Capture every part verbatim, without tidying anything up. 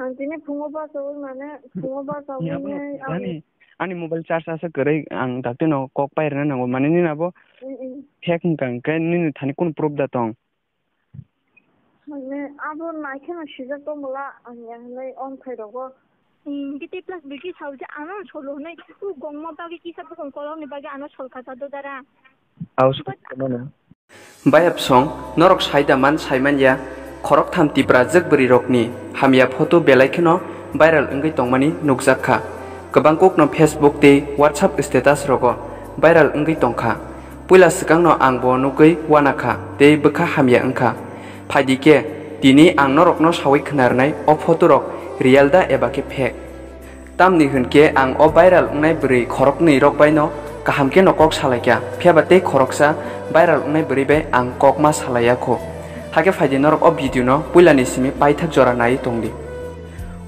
Ang tini phungo bachawi mane, phungo bachawi Ni abo nai ang ani, ani mobile charge asa kwrwi, ang dakti no kok pai rwna nango, mane nini abo Mm, mm. Fake wngkha, hwnkhe nini thani kunu proof da tong? Mane abo naikheno sijak tongmala, ang ya hwnwi on phai rogo. Hwnkhe tei plus bikhi sao je ano solo hwnwi, u gongma bagwi kisa bukung kolokni bagwi ano sol kha cha do dara. Au But solo mano. Bayapsong, norok saida man saimanya, khoroktham Tipra jwk bwrwirokni hamya photo belai kheno viral wngwi tongmani nukjak kha. Kwbang kokno Facebook tei WhatsApp status rogo viral wngwi tongkha. Puila swkangno ang bo nugwi uanakha tei bwkha hamya wngkha. Phaidi khe, tini ang norokno sawi khwnarwnai o photo rok real da eba khe fake. Tamni hwnkhe ang o viral wngnai bwrwi khoroknwi rok baino kaham khe no kok salaikha, phiyaba tei khoroksa viral wngnai bwrwi bai ang kok ma salaiya kho. Hakhe phaidi norok o video no puilani simi paithak jora naiwi tongdi.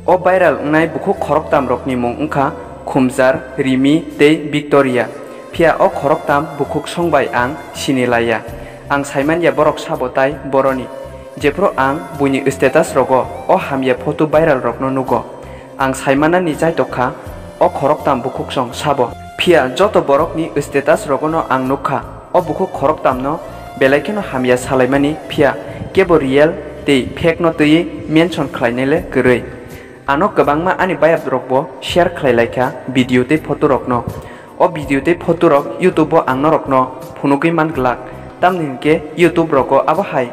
O viral wngnai bukhuk khoroktam rokni mung wngkha Khumjar, Rimi tei Victoria. Phiya o khoroktam bukhuk song bai ang sini laiya. Ang saimanya borok sabo tai boroni. Jephru ang buini status rogo o hamya photo viral rokno nugo. Ang saimanani chaitokha, o khoroktam bukhuksong sabo. Phiya joto borokni status rogono ang nukha, o bukhuk khoroktamno belai kheno hamya salaimani, phiya kebo real tei fake no twiwi mention khlainai le kwrwi. Ano kwbangma ani bayap rokbo share khlai laikha video tei photo rokno. O video tei photo rok YouTube o ang norokno phunugwi man glak, tamni hwnkhe YouTube rogo abo hai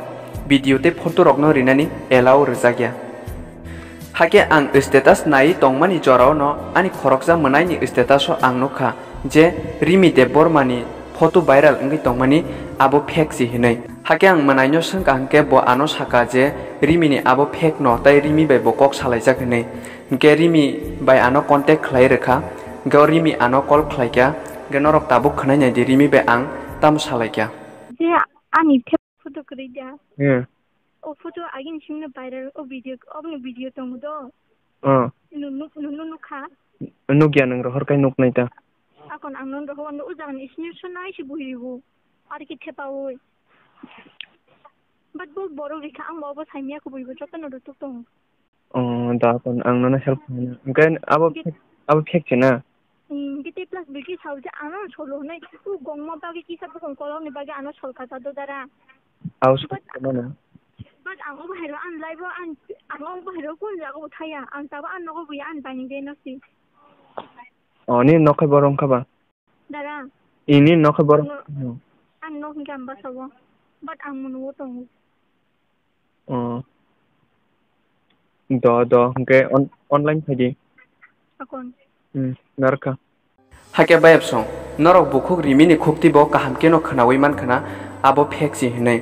video tei photo rokno rinani allow rwjakya. Hakhe ang status naiwi tongmani jorao no ani khoroksa mwnaini status o ang nukha je Rimi Debbarma ni photo viral wngwi tongmani abo fake si hinwi. Hakhe ang mwnaino swngkha hwnkhe bo ano sakha je Rimi ni abo fake no tei Rimi bai bo kok salaijak hinwi. Hwnkhe Rimi bai ano contact khlai rwkha, hwnkhe o Rimi ano call khlaikha, hwnkhe norok tabuk khwnai naidi Rimi bai ang tamo salaikha. Je ani photo kwrwi da. Hmm. O photo agini simi no viral, o video, oboni video tongo do. Oh. Nunu, nunu nukha. Nukya nwng rohor kai nuknai ta. Akon ang non rohor no ujang ni sini sunai si buhi bu. Ar ki thepa oi. But bo borok rikha ang bo bo saimya ko buhi bu joto no rutuk tong. Oh, da akon ang nono help khaina. Hwnkhe abo Git- abo fake se na? Hmm, gite plus bikhi sao je ano solo hwnwi, u gongma bagwi kisa bukung kolokni bagwi ano sol kha cha do dara. Au But- solo mano. But ang obo hairo ang live o ang, ang obo hairo kun jaga bo thaya, ang tabo ang nogo buya ang bani de no si. Oh, ni nokhai borok wngkha ba? Dara. Ini nokhai borok. Ang no- Hmm. Ang no hingka ang basa o. But ang munugo tongo. Oh. Do, do, hwnkhe on-, online phaidi. Akon. Hmm, narwkha. Hakhe bayapsong, norok bukhuk Rimini khukti bo kaham khe no khwnawi mankha na, abo fake si hinwi.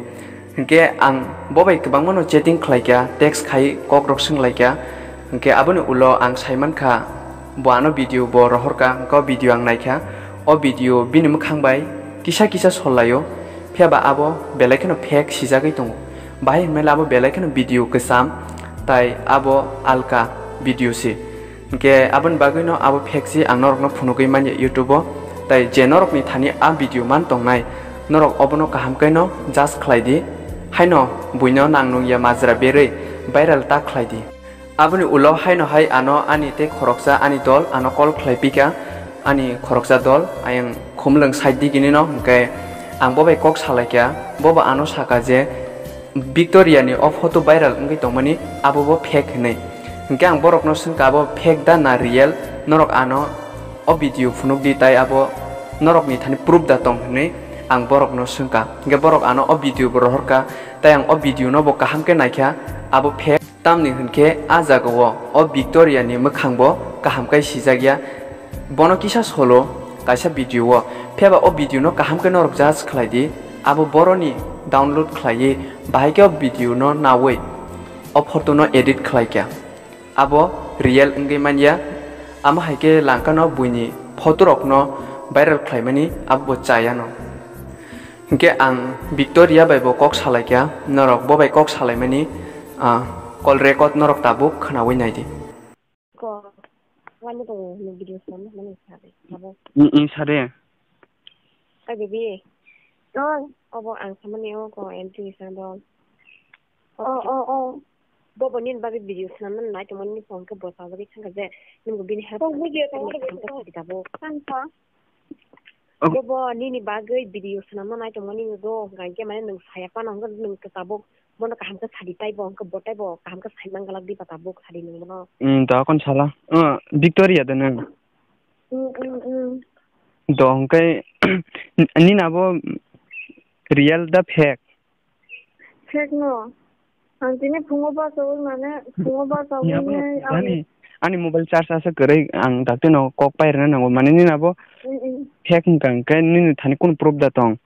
Hwnkhe ang bo bai kwbangma no chatting khlaikha, text khai kok rok swnglaikha. Hwnkhe aboni ulo ang saimankha, bo ano video bo rohorkha, hwnkhe o video ang naikha. O video bini mwkhang bai kisa kisa sol laio, phiyaba abo belai kheno fake sijagwi tongo. Bahai hinmale abo belai kheno video kwcham, tai abo alka video se. Hwnkhe aboni bagwino abo fake se ang norokno phunugwi manya YouTube o. Tai je norokni thani a video man tongnai, norok obono kaham khe no judge khlai di. Haino buino nang nung ya majra berwi viral ta khlai di. Aboni ulo haino hai ano ani tei khoroksa ani dol ano call khlai pika, ani khoroksa dol ayang khumlwng side digini no, hwnkhe ang bo bai kok salaikha, bo bo ano saka je Victoria ni o photo viral wngwi tongmani abo bo fake hinwi. Hwnkhe ang borokno swngkha abo fake da na real, norok ano o video phunuk di tai abo norokni thani proof da tong hinwi ang borokno swngkha. Hwnkhe borok ano o video bo rohorkha tai ang o video no bo kaham khe naikha abo fake. Tamni hwnkhe a jagao o Victoria ni mwkhang bo kaham khe sijak ya. Bono kisa solo kaisa video o, phiyaba o video no kaham khe norok judge khlai di. Abo boroni download khlaiwi bahai khe o video no nawi o photo no edit khlai kha. Abo real wngwi man ya. Amo hai khe langkano buini photo rok no viral khlaimani abo bo cha ya no. Hwnkhe ang Victoria bai bo kok salaikha, norok bo bai kok salaimani, ah, call record norok tabuk khwnawi naidi. Ko, wani tongo hwnwi video swnam mani sadi, abo. Mm, mm, sade. Ai, baby. Oi. Obo ang samani o ko entry sa do. Oh, oh, oh. Bobo nini bagwi video swnamna nai tongmani phone khe bo sajagwi thangkha je nwng bini help Phone video tongmani tongmani kaham khe sadi tabuk. Tangkha. Oh. Bobo nini bagwi video swnamna nai tongmani do hwnkha hwnkhe mane nwng saya phano hwnkhe nwng khe tabuk bono kaham khe sadi taibo hwnkhe bo taibo kaham khe sai mangalak diba tabuk sadi nwng bono. Hmm, da kon sala. Oh, Victoria da nwng. Hmm, hmm, hmm. Do hwnkhe nini abo real da fake? Fake no. Ang tini phungo bachawi mane, phungo bachawi Ani abo ne ani, ani mobile charge asa kwrwi ang dakti no kok pai rwna nango. Mane nini abo Mm, mm. Fake wngkha hwnkhe nini thani kunu proof da tong?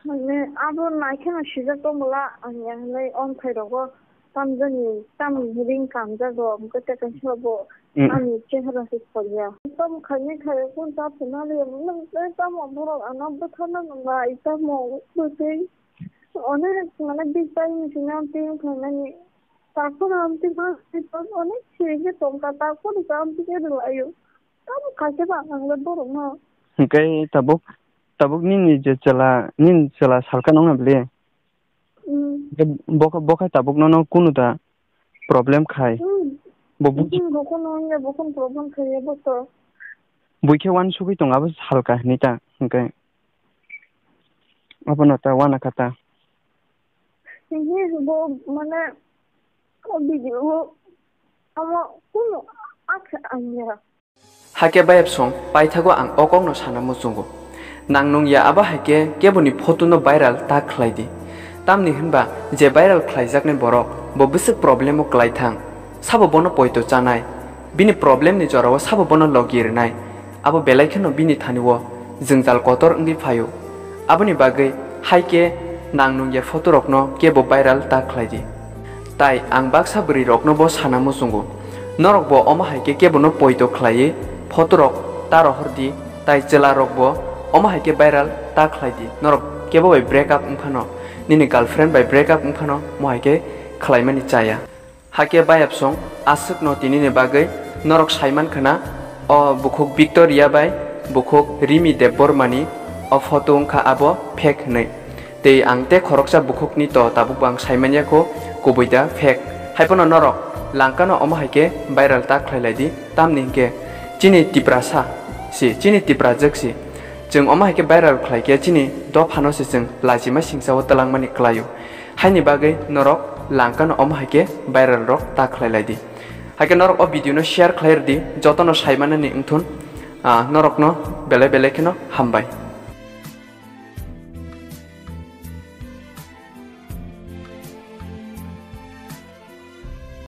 Mane abo naikhe no sijak tongmala ang ya hinwi on phai rogo. Tamjani, tamni ring kamjago, hwnkhe tei kaisa bo Mm. ani chehara se khorya. Tamo khainai khaio, kun ta phunali, nwng tei tamo borok ano bwtharna nang bai, tamo bwtwi. Onek mane big time ni simi ang twi wngkha nani. Takhoro ang twi ma, onek siri khe tongkha, takhoro khe ang twi khe rwlaio. Tamo khaikhe ba ang le borok no. Hwnkhe tabuk, tabuk nini je chwla, nini chwla salka nokna bwle? Hmm. Bo, bo khe tabuk nono kunu da problem khai. Hmm. Bo bu- Hmm, bo kunu wngya, bo kunu problem khaiya bo to. Bui khe uansugwi tong abo salka hinwi ta, hwnkhe abono ta uanakha ta. Hwnkhe bo mane o video o amo kunu akhe angya. Hakhe bayapsong paithago ang o kokno sana muchungo. Nang nungya abo hai khe keboni photo no viral ta khlai di. Tamni hwnba je viral khlaijaknai borok bo bwswk problem o kwlai thang. Sabo bono poito chanai. Bini problem ni jorao sabo bono logi rwnai. Abo belai kheno bini thani o jwngjal kotor wngwi phaio. Aboni bagwi hai khe nang nungya photo rokno kebo viral ta khlai di. Tai ang baksa bwrwi rokno bo sana muchungo. Norok bo omo hai khe kebo no poito khlaiwi photo rok ta rohor di, tai chwla rok bo omo hai khe viral ta khlai di. Norok kebo bai break up wng phano, nini girlfriend bai break up wng phano mo hai khe khlaimani chaya. Hakhe bayapsong aswkno tinini bagwi norok saiman khna, o bukhuk Victoria bai bukhuk Rimi Debbarmani o photo wngkha abo fake hwnwi. Tei ang tei khoroksa bukhukni to tabukbo ang saimanya kho, kubui da fake. Haiphano norok langkano omo hai khe viral ta khlai lai di, tamni hwnkhe chini Tiprasa si, chini Tiprajwk si. Chwng omo hai khe viral khlai khe chini dophano se chwng lachima singsa o twlangmani kwlaio. Haini bagwi norok langkano omo hai khe viral rok ta khlai lai di. Hai khe norok o video no share khlai rw di, jotono sai manani wngthun, ah, norokno belai belai kheno hambai.